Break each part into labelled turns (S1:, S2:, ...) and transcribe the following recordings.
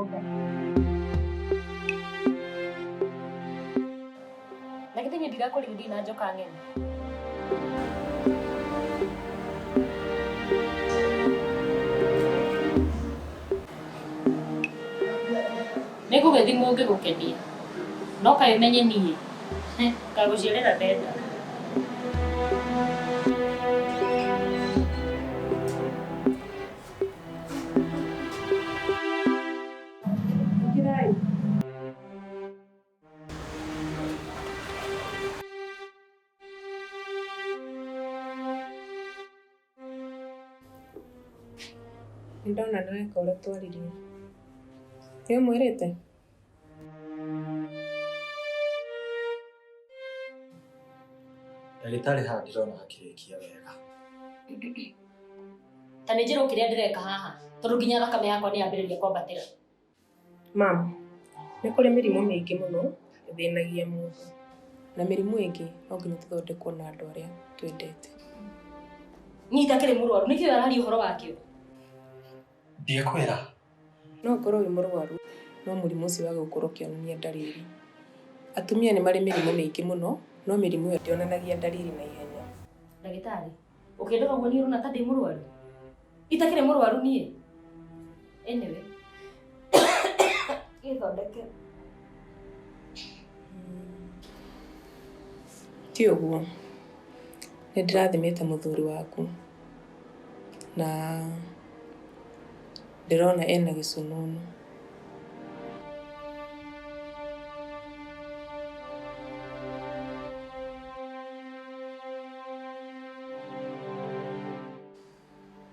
S1: Ngai. Na githĩ niĩ ndirakũrire ndirĩ na njoka ng'eni. Nĩ ngũgĩthimwo ngĩgũkenie. No kaĩ ũmenye niĩ ngagũciarĩra ndenda.
S2: Ũkĩrai. Nĩ ndona nĩ weka ũrĩa twaririe. Nĩ ũmwĩrĩte?
S3: Ndagĩtarĩ haha ndĩrona hakĩrĩkia wega.
S1: Ta nĩ njĩrwo kĩrĩa ndĩreka haha tondũ nginya thakame yakwa nĩ yambĩrĩria kwambatĩra.
S2: Mam, nĩ kũrĩ mĩrimũ mĩingĩ mũno ĩthĩnagia mũndũ. Na mĩrimũ ĩngĩ no nginya tũthondekwo na andũ arĩa twendete.
S1: Niĩ itakĩrĩ mũrwaru nĩkĩo araria ũhoro wakĩo.
S3: Ndiĩkwĩra.
S2: No ũkorwo wĩ mũrwaru no mũrimũ ũcio wage gũkorwo ũkĩonania ndariri. Atumia nĩ marĩ mĩrimũ mĩingĩ mũno no mĩrimũ ĩyo ndĩonanagia ndariri na ihenya.
S1: Ndagĩtarĩ, ũkĩndora ũguo niĩ ũrona ta ndĩ mũrwaru? Itakĩrĩ mũrwaru niĩ? Anyway, gĩthondeke.
S2: Ti ũguo. Nĩ ndĩrathimĩte mũthuri waku na ndĩrona ena gĩcununu.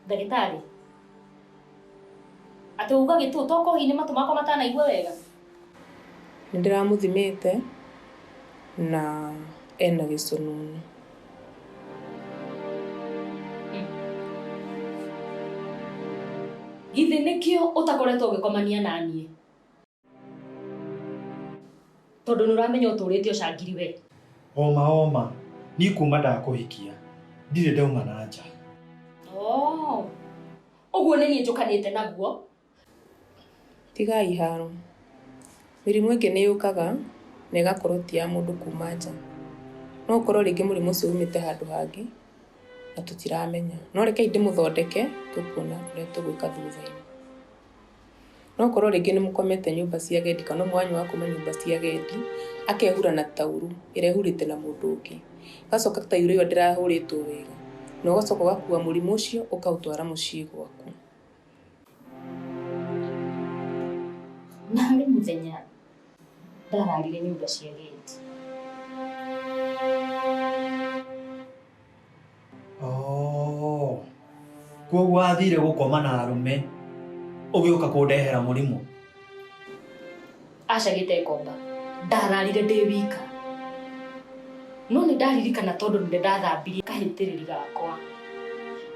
S1: Ndagĩtarĩ, atĩ uga gĩtũ to kohi nĩ matũ makwa matanaigua wega?
S2: Nĩ ndĩramũthimĩte na ena gĩcununu.
S1: Githĩ nĩkĩo ũtakoretwo ũgĩkomania na niĩ? Tondũ nĩ ũramenya ũtũrĩte ũcangiri we.
S3: Oma oma, niĩ kuma ndakũhikia ndirĩ ndauma na nja.
S1: Oh. Ũguo nĩ niĩ njũkanĩte naguo.
S2: Tigai haro. Mĩrimũ ĩngĩ nĩ yũkaga na ĩgakorwo ti ya mũndũ kuma nja. No ũkorwo rĩngĩ mũrimũ ũcio umĩte handũ hangĩ na tũtiramenya. No rekei ndĩmũthondeke tũkuona ũrĩa tũgwĩka thutha-inĩ. No ũkorwo rĩngĩ nĩ mũkomete nyũmba cia agendi kana ũmwe wanyu wakoma nyũmba cia agendi akehura na taurũ ĩrĩa ehurĩte na mũndũ ũngĩ. Gacoka taurũ ĩyo ndĩrahũrĩtwo wega na ũgacoka ũgakua mũrimũ ũcio ũkaũtwara mũciĩ gwaku.
S1: Na harĩ mũthenya ndararire nyũmba cia agendi.
S3: Oh. Koguo wathire gũkoma na arũme ũgĩũka kũndehera mũrimũ.
S1: Aca gĩtekomba ndararire ndĩ wika. No nĩ ndaririkana tondũ nĩ ndathambirie kahĩtĩrĩri gakwa.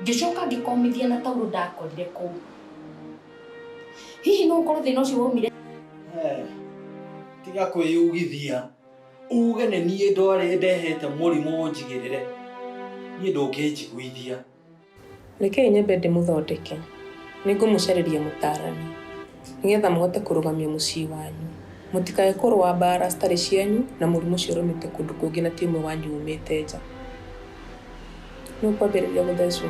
S1: Ngĩcoka ngĩkomithia na taurũ ndakorire kũu. Hihi no ũkorwo thĩna ũcio waumire?
S3: Tiga kwĩyugithia. Uge nĩ niĩ ndwarĩ ndehete mũrimũ ũnjigĩrĩre. Niĩ ndũngĩnjiguithia.
S2: Rekei nyambe ndĩmũthondeke. Nĩ ngũmũcarĩria mũtaarani nĩgetha mũhote kũrũgamia mũciĩ wanyu. Mũtikae kũrũa mbara citarĩ cianyu na mũrimũ ũcio ũrũmĩte kũndũ kũngĩ na ti ũmwe wanyu umĩte nja. Nĩ ũkwambĩrĩria gũthecwo?